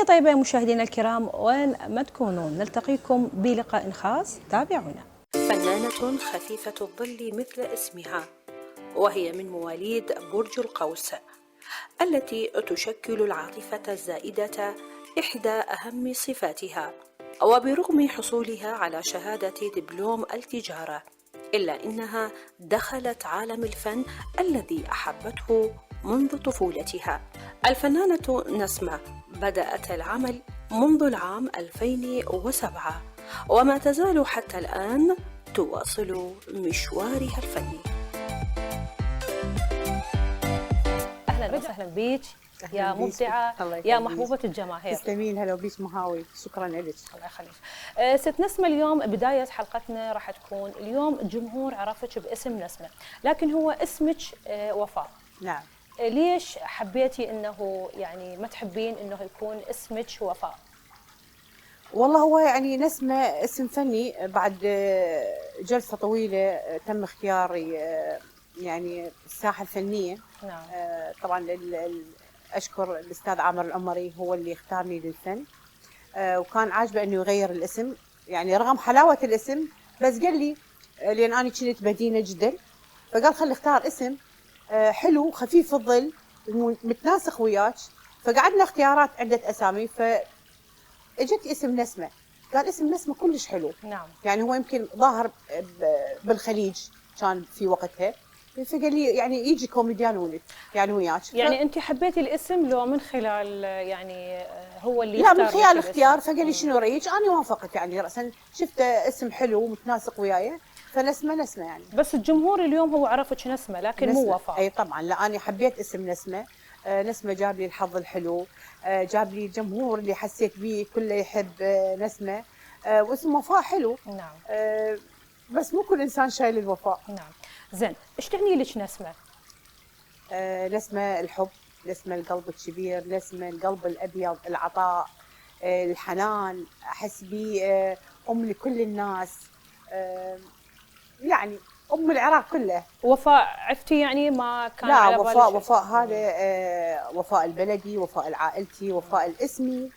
تحية طيبة يا مشاهدينا الكرام، وين ما تكونون نلتقيكم بلقاء خاص، تابعونا. فنانة خفيفة الظل مثل اسمها، وهي من مواليد برج القوس، التي تشكل العاطفة الزائدة إحدى أهم صفاتها. وبرغم حصولها على شهادة دبلوم التجارة، إلا أنها دخلت عالم الفن الذي أحبته منذ طفولتها. الفنانة نسمة بدأت العمل منذ العام 2007، وما تزال حتى الآن تواصل مشوارها الفني. أهلا وسهلا بيك يا مبدعة، يا محبوبة الجماهير. تسلمين. هلا وبيك مهاوي، شكرا لك. الله يخليك. ست نسمة، اليوم بداية حلقتنا راح تكون اليوم الجمهور عرفك باسم نسمة، لكن هو اسمك وفاء. نعم. ليش حبيتي انه يعني ما تحبين انه يكون اسمك وفاء؟ والله هو يعني نسمة اسم فني، بعد جلسة طويلة تم اختياري يعني الساحة الفنية. نعم. طبعا أشكر الأستاذ عامر العمري، هو اللي اختارني للفن، وكان عاجبه إنه يغير الاسم، يعني رغم حلاوة الاسم بس قال لي، لأن أنا كنت بدينة جدا، فقال خلي اختار اسم حلو خفيف الظل متناسق وياك. فقعدنا اختيارات عدة أسامي، فاجت اسم نسمة. قال اسم نسمة كلش حلو. نعم. يعني هو يمكن ظاهر بالخليج كان في وقتها، فقال لي يعني يجي كوميديان ولد يعني وياك. يعني انت حبيتي الاسم لو من خلال يعني هو اللي لا، من اختار خلال لك الاختيار. الاسم؟ فقال لي شنو رايك؟ انا وافقت، يعني راسا شفت اسم حلو ومتناسق وياي، فنسمة نسمة يعني. بس الجمهور اليوم هو عرفك نسمة لكن نسمة. مو وفاء. اي طبعا، لا انا حبيت اسم نسمة. نسمة جاب لي الحظ الحلو، جاب لي الجمهور اللي حسيت به كله يحب نسمة، واسم وفاء حلو. نعم. بس مو كل انسان شايل الوفاء. نعم. زين، ايش تعني لك نسمة؟ نسمة الحب، نسمة القلب الكبير، نسمة القلب الابيض، العطاء، الحنان. احس بي ام لكل الناس، يعني ام العراق كله. وفاء عفتي يعني ما كان لا، على وفاء بالك؟ وفاء هذا وفاء البلدي، وفاء العائلتي، وفاء الاسمي.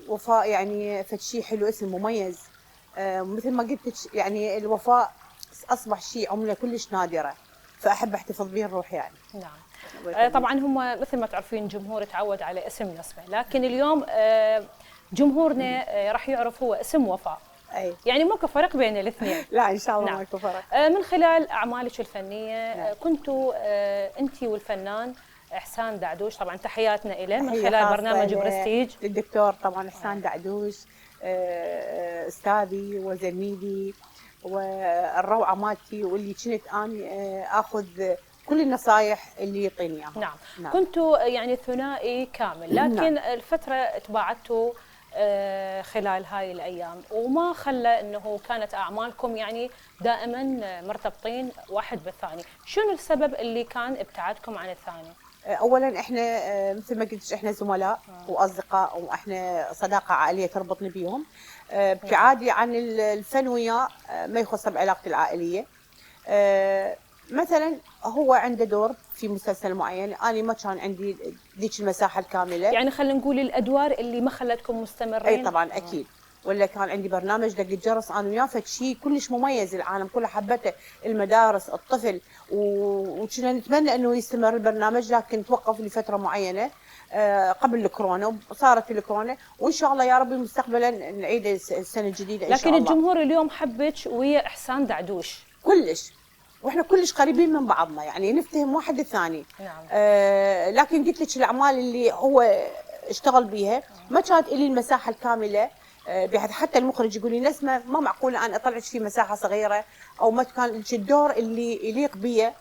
وفاء يعني فد شيء حلو، اسم مميز. مثل ما قلت لك، يعني الوفاء اصبح شيء عمله كلش نادره، فاحب احتفظ به الروح يعني. نعم. طبعا هم مثل ما تعرفين جمهور تعود على اسم نسمة، لكن اليوم جمهورنا راح يعرف هو اسم وفاء. أي. يعني ماكو فرق بين الاثنين. لا ان شاء الله نعم. ماكو فرق. من خلال اعمالك الفنيه، نعم. كنتوا انت والفنان احسان دعدوش، طبعا تحياتنا له من خلال برنامج برستيج. للدكتور طبعا احسان دعدوش، استاذي وزميلي والروعه مالتي، واللي كنت اني اخذ كل النصائح اللي يعطيني اياها. نعم. نعم. كنتوا يعني ثنائي كامل، لكن نعم. الفتره تباعدتوا خلال هاي الايام، وما خلى انه كانت اعمالكم يعني دائما مرتبطين واحد بالثاني. شنو السبب اللي كان ابتعادكم عن الثاني؟ اولا احنا مثل ما قلت، احنا زملاء واصدقاء، واحنا صداقه عائليه تربطني بيهم. ابتعادي عن الفن وياه ما يخص بعلاقتي العائليه. مثلا هو عنده دور في مسلسل معين، انا ما كان عندي ذيك المساحه الكامله. يعني خلينا نقول الادوار اللي ما خلتكم مستمرين. اي طبعا اكيد. ولا كان عندي برنامج دق الجرس انا وياه، فد شيء كلش مميز، العالم كله حبته، المدارس، الطفل، وكنا نتمنى انه يستمر البرنامج، لكن توقف لفتره معينه قبل الكورونا، وصارت الكورونا، وان شاء الله يا ربي مستقبلا نعيد السنه الجديده ان شاء الله. لكن الجمهور اليوم حبك ويا احسان دعدوش كلش، واحنا كلش قريبين من بعضنا، يعني نفتهم واحد الثاني. نعم. لكن قلت لك الاعمال اللي هو اشتغل بيها ما كانت لي المساحه الكامله، بحيث حتى المخرج يقول لي نسمه ما معقوله انا اطلعك في مساحه صغيره، او ما كان لك الدور اللي يليق بيه.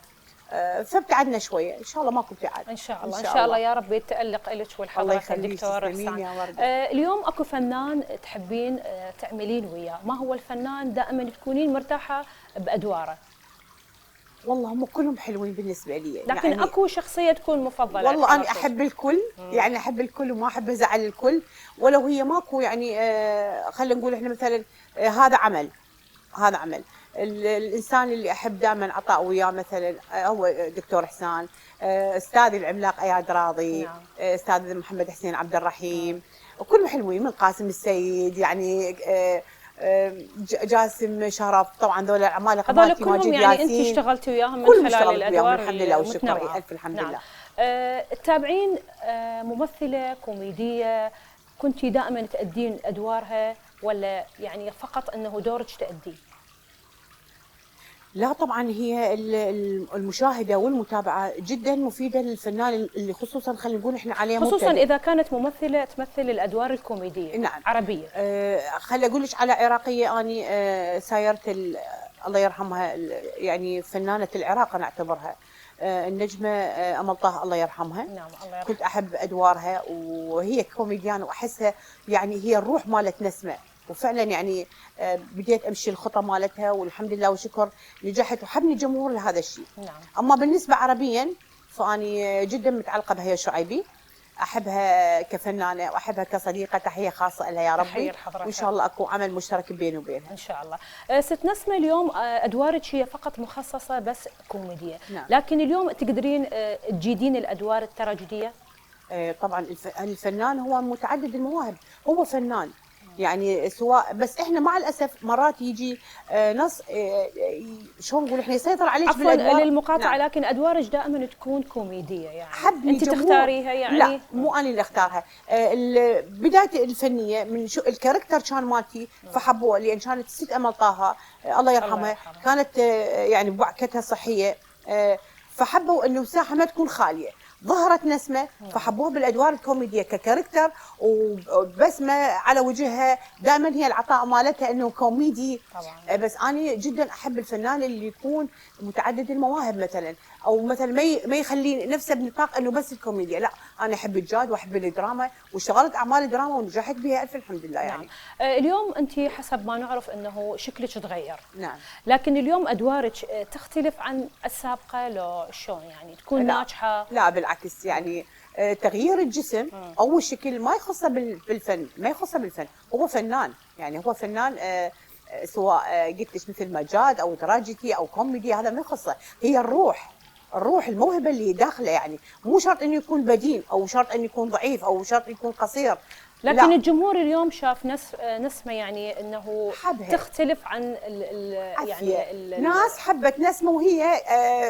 فابتعدنا شويه، ان شاء الله ماكو ابتعاد. ان شاء الله، ان شاء الله يا رب يتالق لك ولحضرة الدكتور احسان. اليوم اكو فنان تحبين تعملين وياه، ما هو الفنان دائما تكونين مرتاحه بادواره؟ والله هم كلهم حلوين بالنسبه لي، لكن يعني اكو شخصيه تكون مفضله؟ والله انا احب الكل، يعني احب الكل وما احب ازعل الكل، ولو هي ماكو يعني خلينا نقول احنا مثلا هذا عمل، هذا عمل. الانسان اللي احب دائما عطاء وياه مثلا هو دكتور حسان، استاذي العملاق اياد راضي، نعم. استاذ محمد حسين عبد الرحيم، وكلهم حلوين، من قاسم السيد يعني جاسم شرف، طبعا ذول العمالقه هذول مالتي، كلهم ماجد يعني انت ياسين، اشتغلتي وياهم من كلهم خلال اشتغلت وياهم الادوار الحمد لله والشكر، المتنوعه. الف الحمد نعم. لله. تتابعين ممثله كوميديه كنتي دائما تأدين ادوارها، ولا يعني فقط انه دورك تأديه؟ لا طبعا هي المشاهده والمتابعه جدا مفيده للفنان، اللي خصوصا خلينا نقول احنا عليه خصوصا مبتدئ. اذا كانت ممثله تمثل الادوار الكوميديه. نعم. عربيه. خلي اقول لك على عراقيه، اني سايرت الله يرحمها، يعني فنانه العراق انا اعتبرها، النجمه امل طه الله يرحمها. نعم الله يرحمها. كنت احب ادوارها، وهي كوميديان واحسها يعني هي الروح مالت نسمه، وفعلا يعني بديت امشي الخطى مالتها والحمد لله وشكر نجحت، وحبني الجمهور لهذا الشيء. نعم. اما بالنسبه عربيا فاني جدا متعلقه بهي الشعيبي، احبها كفنانه واحبها كصديقه، تحيه خاصه لها يا ربي، وان شاء الله اكو عمل مشترك بيني وبينها ان شاء الله. ست نسمه، اليوم ادوارك هي فقط مخصصه بس كوميديه. نعم. لكن اليوم تقدرين تجيدين الادوار التراجيديه؟ طبعا الفنان هو متعدد المواهب، هو فنان يعني، سواء بس احنا مع الاسف مرات يجي نص شلون نقول احنا يسيطر عليك عفوا بالادوار. للمقاطعه. نعم. لكن ادوارك دائما تكون كوميديه، يعني حبني انت جمهور. تختاريها يعني؟ لا مو انا اللي اختارها، بدايتي الفنيه من شو الكاركتر كان مالتي فحبوه، لان كانت ست امل طه الله يرحمها كانت يعني بوعكتها صحيه، فحبوا انه مساحه ما تكون خاليه. ظهرت نسمه فحبوها بالادوار الكوميديه ككاركتر، وبسمه على وجهها دائما هي العطاء مالتها انه كوميدي طبعا. بس انا جدا احب الفنان اللي يكون متعدد المواهب مثلا، او مثلا ما يخلي نفسه بنطاق انه بس الكوميديا، لا انا احب الجاد واحب الدراما، واشتغلت اعمال دراما ونجحت بها الف الحمد لله يعني. نعم. اليوم انت حسب ما نعرف انه شكلك تغير. نعم. لكن اليوم ادوارك تختلف عن السابقه لو شلون يعني تكون ناجحه؟ لا بالعكس يعني تغيير الجسم او الشكل ما يخصه بالفن، ما يخصه بالفن، هو فنان يعني، هو فنان سواء قلت لك مثل ما جاد او تراجيدي او كوميدي، هذا ما يخصه، هي الروح الموهبه اللي داخله يعني، مو شرط انه يكون بدين او شرط انه يكون ضعيف او شرط يكون قصير. لكن لا. الجمهور اليوم شاف نسمه يعني انه حبها. تختلف عن يعني ناس حبت نسمه وهي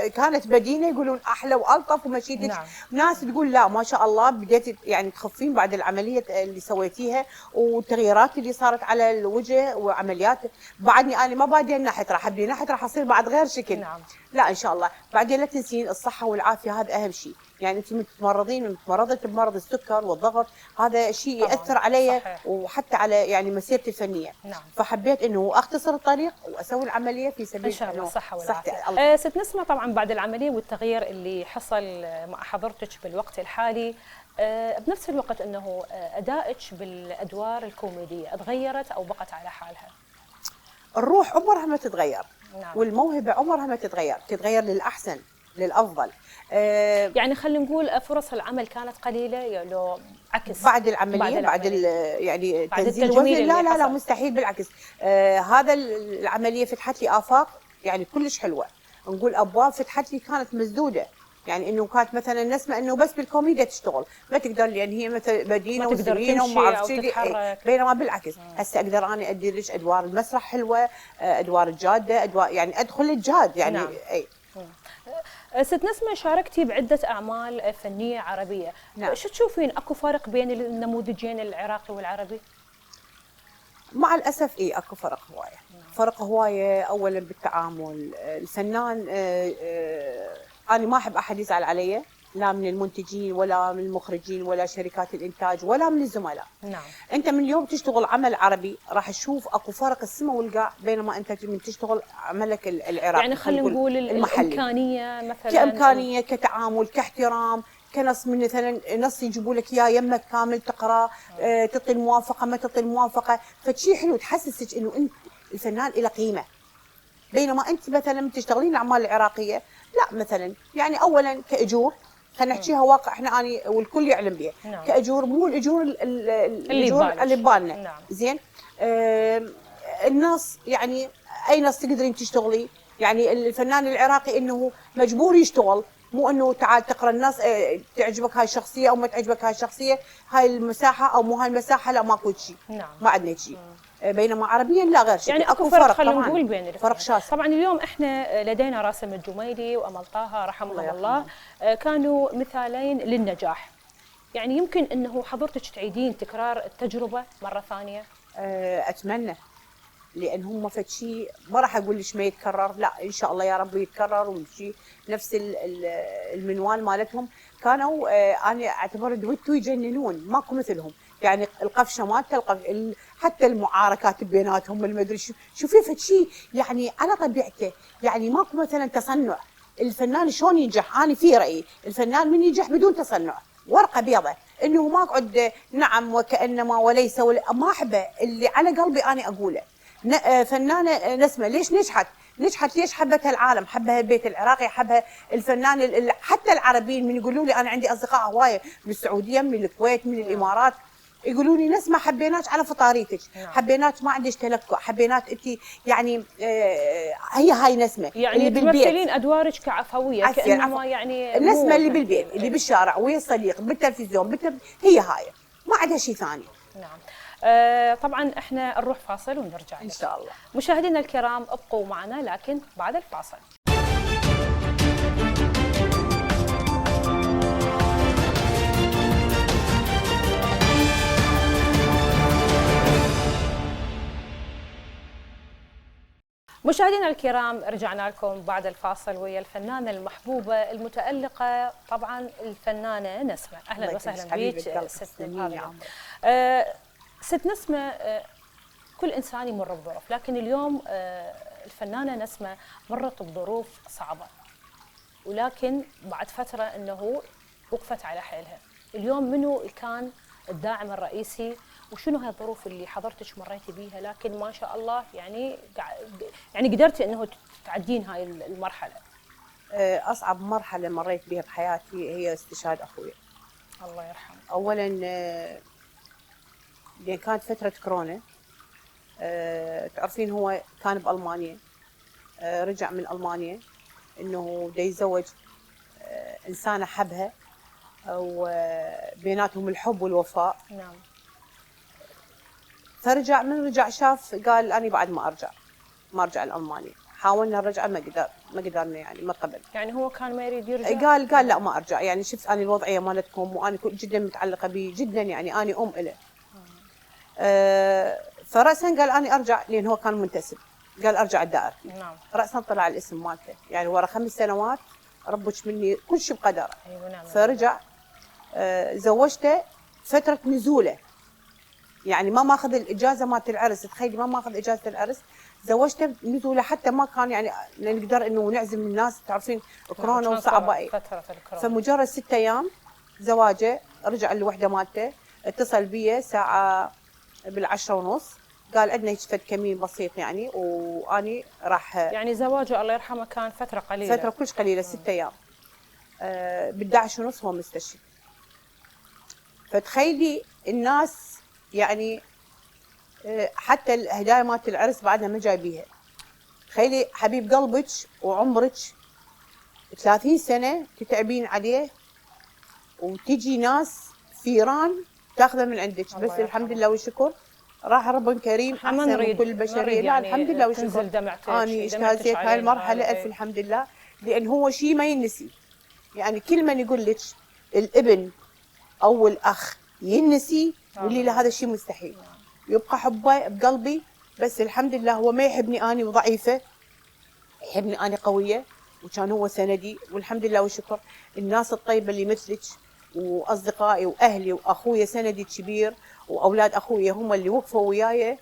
كانت بدينه، يقولون احلى والطف ومشيتك. نعم. ناس تقول لا ما شاء الله بديتي يعني تخفين بعد العمليه اللي سويتيها والتغييرات اللي صارت على الوجه وعمليات، بعدني انا ما باديه نحت، راح ابدي نحت راح اصير بعد غير شكل. نعم. لا ان شاء الله. بعدين لا تنسين الصحه والعافيه، هذا اهم شيء يعني، انت متمرضين تمرضت بمرض السكر والضغط، هذا شيء ياثر علي وحتى على يعني مسيرتي الفنيه. نعم. فحبيت انه اختصر الطريق واسوي العمليه في سبيل ان شاء الله الصحه والعافيه. ست نسمه، طبعا بعد العمليه والتغيير اللي حصل مع حضرتك بالوقت الحالي، بنفس الوقت انه ادائك بالادوار الكوميديه تغيرت او بقت على حالها؟ الروح عمرها ما تتغير. نعم. والموهبه عمرها ما تتغير للاحسن للافضل. يعني خلينا نقول فرص العمل كانت قليله لو عكس بعد العمليه بعد يعني تنزيل الوزن؟ لا مستحيل، بالعكس. هذا العمليه فتحت لي افاق يعني كلش حلوه، نقول ابواب فتحت لي كانت مسدوده، يعني انه كانت مثلا نسمه انه بس بالكوميديا تشتغل ما تقدر، لان هي مثل بدينه وسمينه وما اعرف شو، بينما بالعكس هسه اقدر انا ادي لك ادوار المسرح حلوه، ادوار الجاده، ادوار يعني ادخل الجاد يعني. نعم. اي ست نسمه، شاركتي بعده اعمال فنيه عربيه. نعم. شو تشوفين اكو فرق بين النموذجين العراقي والعربي؟ مع الاسف اكو فرق هوايه. فرق هوايه اولا بالتعامل، الفنان انا ما احب احد يزعل علي، لا من المنتجين ولا من المخرجين ولا شركات الانتاج ولا من الزملاء. نعم. انت من اليوم تشتغل عمل عربي راح تشوف اكو فرق السما والقاع، بينما انت من تشتغل عملك العراقي يعني خلينا نقول الامكانيه مثلا، كامكانيه كتعامل كاحترام كنص، من مثلا نص يجيبوا لك اياه يمك كامل تقرا، تعطي الموافقه ما تعطي الموافقه، فشي حلو تحسسك انه انت الفنان له قيمه. بينما انت مثلا تشتغلين الاعمال العراقيه لا مثلا يعني اولا كاجور، خلينا نحكيها واقع احنا اني والكل يعلم بها. نعم. كاجور مو الاجور اللي ببالنا. نعم. زين. النص يعني اي نص تقدرين تشتغلي. يعني الفنان العراقي انه مجبور يشتغل، مو انه تعال تقرا النص تعجبك هاي الشخصيه او ما تعجبك هاي الشخصيه، هاي المساحه او مو هاي المساحه، لا ماكو شيء. نعم. ما عندنا شيء. بينما عربيا لا، غير شكل. يعني اكو فرق، خلينا نقول بين الاثنين. فرق شاسع. طبعا اليوم احنا لدينا راسم الجميلي وامل طه رحمهم الله، كانوا مثالين للنجاح. يعني يمكن انه حضرتك تعيدين تكرار التجربه مره ثانيه؟ اتمنى، لان هم فد شيء ما راح اقول ليش ما يتكرر، لا ان شاء الله يا رب يتكرر ويمشي نفس المنوال مالتهم. كانوا انا اعتبر دويتو يجننون، ماكو مثلهم. يعني القفشه مالته، حتى المعاركات بيناتهم المدري شو، شوفي فد شيء يعني على طبيعته. يعني ماكو مثلا تصنع. الفنان شلون ينجح؟ انا في رايي الفنان من ينجح بدون تصنع، ورقه بيضاء، انه ما اقعد نعم وكانما وليس ما احبه. اللي على قلبي انا اقوله. فنانه نسمه ليش نجحت؟ نجحت ليش؟ حبتها العالم، حبها البيت العراقي، حبها الفنان. حتى العربيين من يقولوا لي، انا عندي اصدقاء هوايه من السعوديه، من الكويت، من الامارات، يقولوا لي نسمه حبيناك على فطاريتك، حبيناك ما عندك تلكؤ، حبيناك انت يعني هي هاي نسمه يعني اللي بالبيت تمثلين ادوارك كعفويه، كانما يعني النسمه اللي بالبيت، اللي بالشارع ويا الصديق بالتلفزيون هي هاي، ما عندها شيء ثاني. نعم. طبعا احنا نروح فاصل ونرجع ان شاء الله. مشاهدينا الكرام ابقوا معنا لكن بعد الفاصل. مشاهدينا الكرام رجعنا لكم بعد الفاصل ويا الفنانه المحبوبه المتالقه طبعا الفنانه نسمه. اهلا وسهلا بك ست نسمه. ست نسمه، كل انسان يمر بظروف، لكن اليوم الفنانه نسمه مرت بظروف صعبه، ولكن بعد فتره انه وقفت على حيلها. اليوم منو كان الداعم الرئيسي وشنو هاي الظروف اللي حضرتك مريتي بيها لكن ما شاء الله يعني قدرتي انه تعدين هاي المرحله؟ اصعب مرحله مريت بها بحياتي هي استشهاد اخوي. الله يرحمه. اولا لان كانت فتره كورونا، تعرفين هو كان بالمانيا، رجع من المانيا انه دا يتزوج انسانه حبها وبيناتهم الحب والوفاء. نعم. فرجع، من رجع شاف قال انا بعد ما ارجع لالمانيا. حاولنا نرجع ما قدرنا يعني ما قبل. يعني هو كان ما يريد يرجع؟ قال لا ما ارجع. يعني شفت انا الوضعيه مالتكم وانا جدا متعلقه به جدا، يعني انا ام له. فراسا قال انا ارجع، لان هو كان منتسب، قال ارجع الدائر. نعم. راسا طلع الاسم مالته، يعني ورا 5 سنوات ربك مني كل شيء بقدره. ايوه نعم. فرجع زوجته فتره نزوله، يعني ما ماخذ الاجازه مالت العرس. تخيلي ما ماخذ اجازه العرس، زوجته نزوله حتى ما كان يعني نقدر انه نعزم الناس. تعرفين كورونا وصعبه، فتره الكورونا. فمجرد 6 ايام زواجه رجع الوحده مالته، اتصل بي ساعه بال10:30، قال عندنا هيك فد كمين بسيط يعني، واني راح. يعني زواجه الله يرحمه كان فتره قليله، فتره كلش قليله، 6 ايام. بال11:30 هو مستشفى. فتخيلي الناس يعني حتى الهدايا مالت العرس بعدها ما جايبيها. تخيلي حبيب قلبك وعمرك 30 سنه تتعبين عليه، وتجي ناس فيران تاخذه من عندك. بس الحمد لله والشكر راح رب كريم احسن من كل البشريه. لا يعني الحمد لله والشكر. اني اجتازيت هاي المرحله الف الحمد لله، لان هو شيء ما ينسي. يعني كل من يقول لك الابن او الاخ ينسي، واللي لا هذا الشيء مستحيل. يبقى حبه بقلبي، بس الحمد لله هو ما يحبني اني وضعيفه، يحبني اني قويه، وكان هو سندي والحمد لله والشكر. الناس الطيبه اللي مثلك واصدقائي واهلي واخويا سندي الكبير واولاد اخويا هم اللي وقفوا وياي،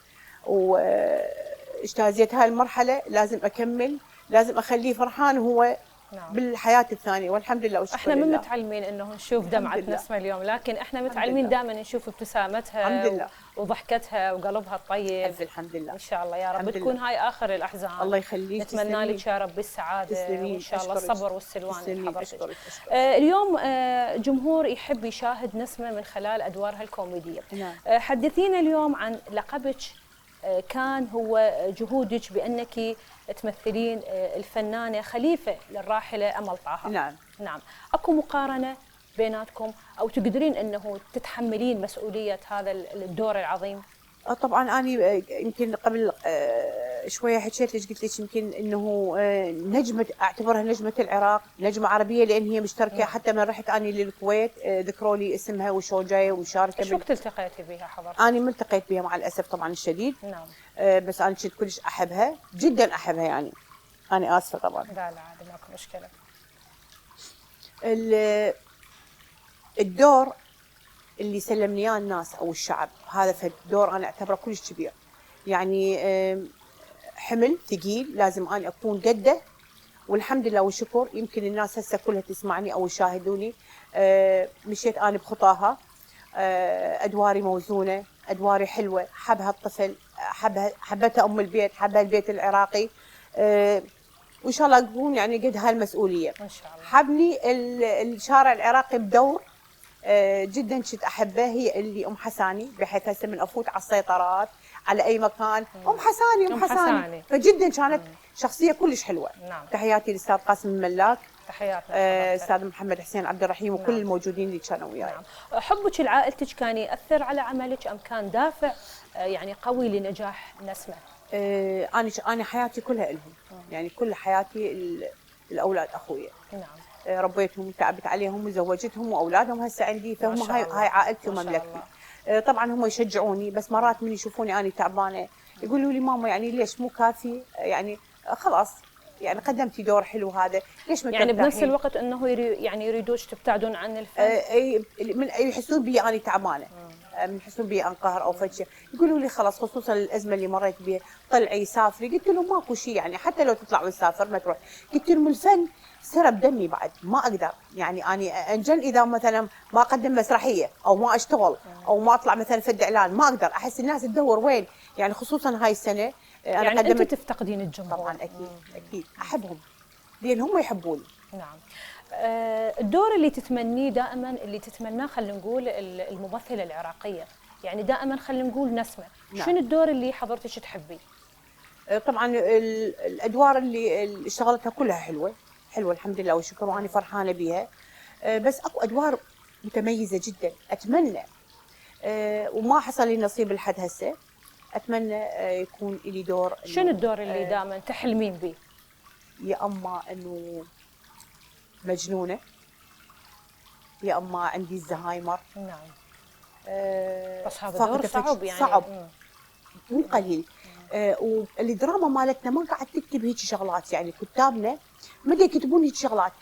واجتازيت هاي المرحله. لازم اكمل، لازم اخليه فرحان هو. نعم. بالحياه الثانيه، والحمد لله والشكر احنا لله. من متعلمين انه نشوف دمعه نسمه اليوم، لكن احنا متعلمين دائما نشوف ابتسامتها الحمد لله. وضحكتها وقلبها الطيب. الحمد لله. ان شاء الله يا رب تكون هاي اخر الاحزان. الله يخليك. نتمنى لك يا رب السعاده وان شاء الله الصبر والسلوان لحضرتك. اليوم جمهور يحب يشاهد نسمه من خلال ادوارها الكوميديه. نعم. حدثينا اليوم عن لقبك كان هو جهودك بأنك تمثلين الفنانة خليفة للراحلة أمل طه. نعم. نعم. أكو مقارنة بيناتكم أو تقدرين أنه تتحملين مسؤولية هذا الدور العظيم؟ طبعا انا يمكن قبل شويه حكيت لك، قلت لك يمكن انه نجمه، اعتبرها نجمه العراق، نجمه عربيه، لان هي مشتركه. حتى من رحت اني للكويت ذكروا لي اسمها وشو جايه ومشاركه. ايش وقت التقيتي بها حضرتك؟ انا ما التقيت بها مع الاسف طبعا الشديد. نعم. بس انا كنت كلش احبها، جدا احبها يعني. انا اسفه طبعا. لا عادي ماكو مشكله. الدور اللي سلمني اياه الناس او الشعب، هذا فالدور انا اعتبره كلش كبير يعني. حمل ثقيل لازم انا اكون قده، والحمد لله والشكر يمكن الناس هسه كلها تسمعني او يشاهدوني. مشيت انا بخطاها. ادواري موزونه، ادواري حلوه، حبها الطفل، حبتها ام البيت، حبها البيت العراقي. وان شاء الله اكون يعني قد هالمسؤوليه ان شاء الله. حبني الشارع العراقي بدور جدا كنت احبه، هي اللي ام حساني، بحيث هسه من افوت على السيطرات على اي مكان ام حساني. فجدا كانت شخصيه كلش حلوه. نعم. تحياتي للاستاذ قاسم الملاك، تحياتنا استاذ محمد حسين عبد الرحيم، وكل الموجودين اللي كانوا وياي. نعم. حبك لعائلتك كان ياثر على عملك ام كان دافع يعني قوي لنجاح نسمه؟ انا حياتي كلها لهم، يعني كل حياتي الاولاد اخويا. نعم. ربيتهم وتعبت عليهم وزوجتهم واولادهم هسه عندي، فهم هاي عائلتي ومملكتي. طبعا هم يشجعوني، بس مرات من يشوفوني انا تعبانه يقولوا لي ماما يعني ليش مو كافي، يعني خلاص يعني قدمتي دور حلو، هذا ليش ما يعني بنفس الوقت انه يعني يريدوش تبتعدون عن الفن؟ من يحسون بي انا تعبانه، من يحسون بي انقهر او فد، يقولوا لي خلاص، خصوصا الازمه اللي مريت بها، طلعي سافري. قلت لهم ماكو شيء يعني، حتى لو تطلع وتسافر ما تروح. قلت لهم الفن سرب دمي بعد، ما اقدر يعني اني انجن اذا مثلا ما اقدم مسرحيه او ما اشتغل او ما اطلع مثلا فد اعلان، ما اقدر. احس الناس تدور وين يعني، خصوصا هاي السنه انا يعني قدمت. انت تفتقدين الجمهور؟ طبعا اكيد احبهم لان هم يحبوني. نعم. الدور اللي تتمنيه دائما، اللي تتمناه خلينا نقول الممثله العراقيه، يعني دائما خلينا نقول نسمه، نعم. شنو الدور اللي حضرتك تحبيه؟ طبعا الادوار اللي اشتغلتها كلها حلوه الحمد لله والشكر، وانا فرحانه بها. بس اكو ادوار متميزه جدا اتمنى، وما حصل لي نصيب لحد هسه، اتمنى يكون لي دور. شنو الدور اللي دائما تحلمين به؟ يا اما انه مجنونه، يا اما عندي الزهايمر. نعم. بس هذا دور صعب يعني. صعب مو قليل. والدراما مالتنا ما قاعد تكتب هيك شغلات، يعني كتابنا ما يكتبون هيك شغلات.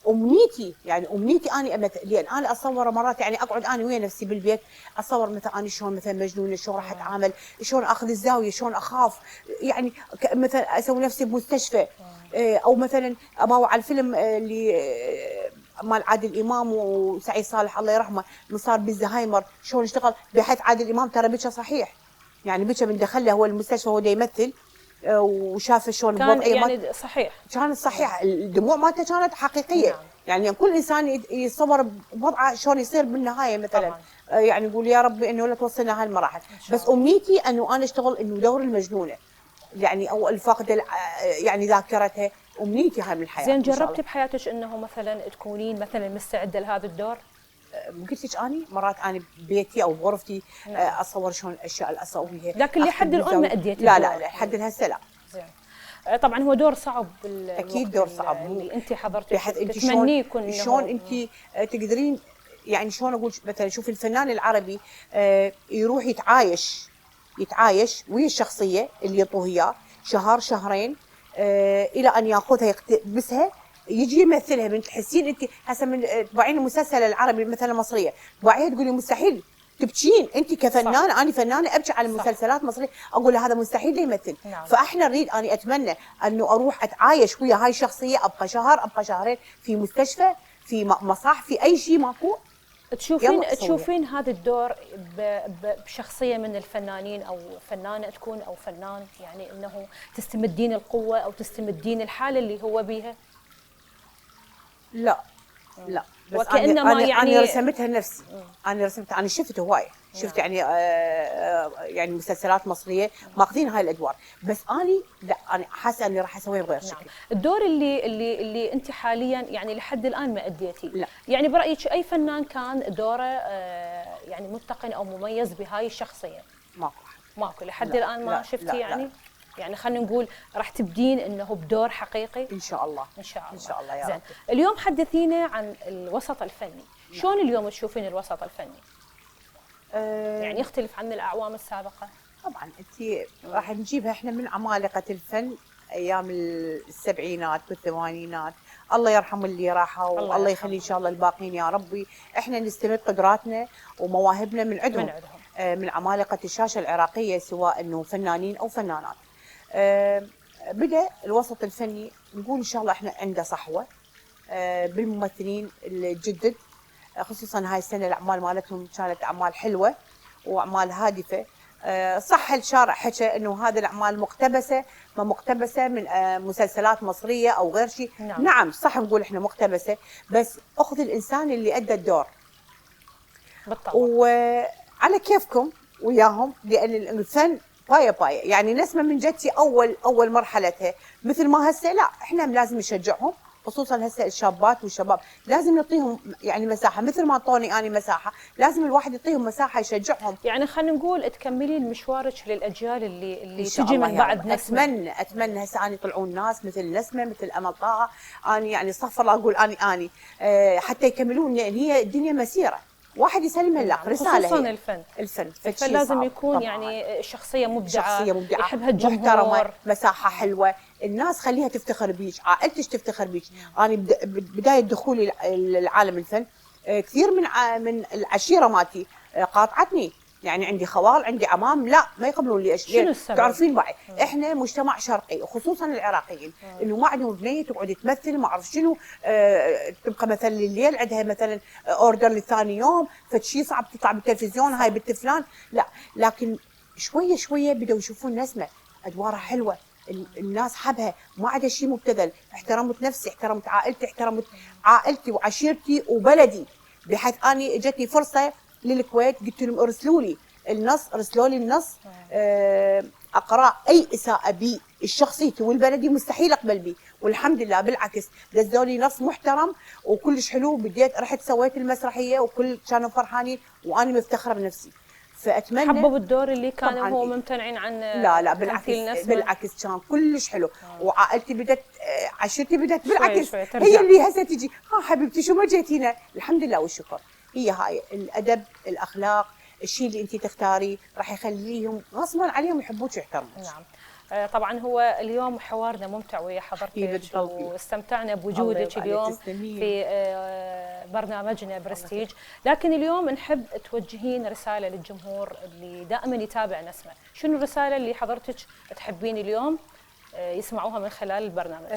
امنيتي اني لان انا اصور مرات يعني اقعد انا ويا نفسي بالبيت اصور مثلا انا شلون مثلا مجنونه، شلون راح اتعامل، شلون اخذ الزاويه، شلون اخاف، يعني مثلا اسوي نفسي بمستشفى، او مثلا اباوع على الفيلم اللي مال عادل امام وسعيد صالح الله يرحمه من صار بالزهايمر، شلون اشتغل، بحيث عادل امام ترى بكى صحيح، يعني بكى من دخله هو المستشفى وهو يمثل، وشاف شلون كان يعني صحيح، كانت صحيح، الدموع مالته كانت حقيقيه. نعم. يعني كل انسان يتصور بوضعه شلون يصير بالنهايه مثلا. طبعا. يعني يقول يا ربي انه لا توصلنا هالمراحل، بس امنيتي انه انا اشتغل انه دور المجنونه، يعني او الفاقده يعني ذاكرتها، امنيتي هاي من الحياه. زين، جربتي بحياتك انه مثلا تكونين مثلا مستعده لهذا الدور؟ قلت لك اني مرات انا ببيتي او بغرفتي اصور شلون الاشياء اللي اسويها، لكن لحد الان ما اديتي؟ لا لحد هسه لا. زين. طبعا هو دور صعب، اكيد دور صعب، اللي انت حضرتي تتمنيه يكون. شلون انت تقدرين يعني شلون اقول، مثلا شوف الفنان العربي يروح يتعايش ويا الشخصيه اللي يعطوه اياه شهر شهرين الى ان ياخذها يقتبسها يجي يمثلها. من تحسين انت هسه من تبعين المسلسل العربي مثلا مصريه، تبعيها تقولي مستحيل، تبكين انت كفنانه. انا فنانه ابكي على المسلسلات المصريه، اقول هذا مستحيل يمثل. نعم. فاحنا نريد، انا اتمنى انه اروح اتعايش ويا هاي الشخصيه، ابقى شهر ابقى شهرين في مستشفى، في مصح، في اي شيء ماكو. تشوفين هذا الدور بشخصيه من الفنانين او فنانه تكون او فنان، يعني انه تستمدين القوه او تستمدين الحاله اللي هو بيها؟ لا بس وكأنما أنا رسمتها نفسي. انا رسمتها، انا شفت هوايه، شفت يعني يعني مسلسلات مصريه ماخذين هاي الادوار، بس اني لا، انا حاسه اني راح اسويها بغير شكل. الدور اللي انت حاليا يعني لحد الان ما اديتي، لا. يعني برايك اي فنان كان دوره يعني متقن او مميز بهاي الشخصيه؟ ماكو لحد الان ما شفتي يعني؟ يعني خلينا نقول راح تبدين انه بدور حقيقي ان شاء الله. ان شاء الله. ان شاء الله يا زين. رب. اليوم حدثينا عن الوسط الفني، شلون اليوم تشوفين الوسط الفني؟ يعني يختلف عن الاعوام السابقه؟ طبعا انت راح نجيبها احنا من عمالقه الفن ايام السبعينات والثمانينات، الله يرحم اللي راحوا والله يخلي ان شاء الله الباقين يا ربي. احنا نستمد قدراتنا ومواهبنا من عندهم. من عمالقه الشاشه العراقيه، سواء انه فنانين او فنانات. بدا الوسط الفني نقول ان شاء الله احنا عنده صحوه بالممثلين الجدد، خصوصا هاي السنه الاعمال مالتهم كانت اعمال حلوه واعمال هادفه. صح الشارع حكى انه هذه الاعمال مقتبسه، ما مقتبسه من مسلسلات مصريه او غير شيء. نعم صح نقول احنا مقتبسه، بس اخذ الانسان اللي ادى الدور بالطبع، وعلى كيفكم وياهم، لان الفن باية يعني نسمة من جدتي اول مرحلتها، مثل ما هسه لا احنا لازم نشجعهم، خصوصا هسه الشابات والشباب لازم نعطيهم يعني مساحه، مثل ما اعطوني اني مساحه، لازم الواحد يعطيهم مساحه يشجعهم. يعني خلينا نقول تكملين مشوارك للاجيال اللي تجي من بعد نسمه. اتمنى هسه اني يطلعون ناس مثل نسمه، مثل امل طه، اني يعني استغفر الله اقول اني حتى يكملون، لان هي الدنيا مسيره، واحد يسلمها لك رساله. خصوصا الفن لازم يكون طبعاً. يعني شخصيه مبدعه يحبها الجمهور، محترمه، مساحه حلوه، الناس خليها تفتخر بيك، عائلتك تفتخر بيك. انا بدايه دخولي لعالم الفن كثير من العشيره مالتي قاطعتني، يعني عندي خوال، عندي عمام لا ما يقبلون لي. شنو السبب؟ تعرفين بعد احنا مجتمع شرقي وخصوصا العراقيين، انه ما عندهم بنيه تقعد تمثل ما اعرف شنو، تبقى مثلا الليل عندها مثلا اوردر لثاني يوم، فشي صعب تطلع بالتلفزيون هاي بنت فلان، لا. لكن شويه شويه بدأوا يشوفون نسمه ادوارها حلوه، الناس حبها، ما عدا شيء مبتذل، احترمت نفسي، احترمت عائلتي، احترمت عائلتي وعشيرتي وبلدي، بحيث اني اجتني فرصه للكويت قلت لهم ارسلوا لي النص، ارسلوا لي النص اقرا اي اساءه بي الشخصيتي والبلدي مستحيل اقبل بي، والحمد لله بالعكس دزوا لي نص محترم وكلش حلو، بديت رحت سويت المسرحيه وكل كانوا فرحانين وانا مفتخره بنفسي. فاتمنى حبوا بالدور اللي كانوا هو ممتنعين عن لا بالعكس كان كلش حلو، وعائلتي بدت عشيرتي بدت بالعكس شوي هي اللي هسه تجي ها حبيبتي شو ما جيت هنا، الحمد لله والشكر. هي هاي الادب، الاخلاق، الشيء اللي انت تختاريه راح يخليهم غصبا عليهم يحبوك ويحترموك. نعم. طبعا هو اليوم حوارنا ممتع ويا حضرتك واستمتعنا بوجودك اليوم في برنامجنا برستيج، لكن اليوم نحب توجهين رساله للجمهور اللي دائما يتابع نسمه، شنو الرساله اللي حضرتك تحبين اليوم يسمعوها من خلال البرنامج؟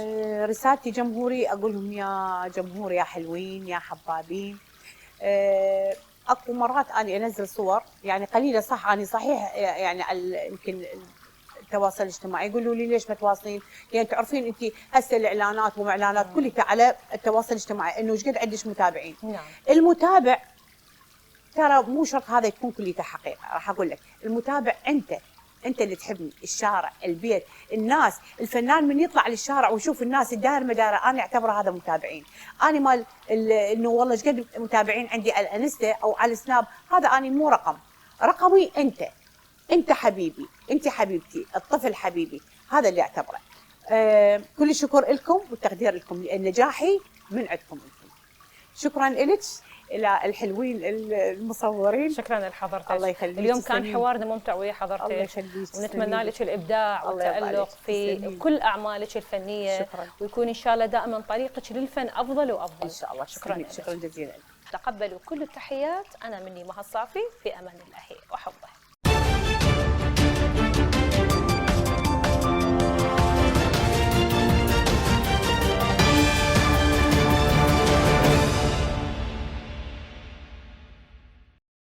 رسالتي جمهوري اقول لهم يا جمهور يا حلوين يا حبابين، اكو مرات اني انزل صور يعني قليله صح، اني صحيح يعني يمكن التواصل الاجتماعي يقولوا لي ليش ما تواصلين؟ يعني تعرفين انت هسه الاعلانات وما اعلانات كلها على التواصل الاجتماعي، انه ايش قد عندك متابعين. نعم. المتابع ترى مو شرط هذا تكون كليته حقيقه، راح اقول لك المتابع انت اللي تحبني، الشارع، البيت، الناس، الفنان من يطلع للشارع ويشوف الناس الدائر مداره انا اعتبره هذا متابعين. انا مال انه والله ايش قد متابعين عندي على الانستا او على السناب، هذا انا مو رقمي انت حبيبي، انت حبيبتي، الطفل حبيبي، هذا اللي اعتبره. كل الشكر لكم والتقدير لكم، لان نجاحي من عندكم انتم. شكرا لك الى الحلوين المصورين. شكرا لحضرتك. الله يخليك. اليوم كان حوارنا ممتع ويا حضرتك. الله يخليك. ونتمنى لك الابداع والتالق في كل اعمالك الفنيه. شكرا. ويكون ان شاء الله دائما طريقك للفن افضل وافضل ان شاء الله. شكرا جزيلا. تقبلوا كل التحيات. انا مني مها الصافي، في امان الله وحفظه.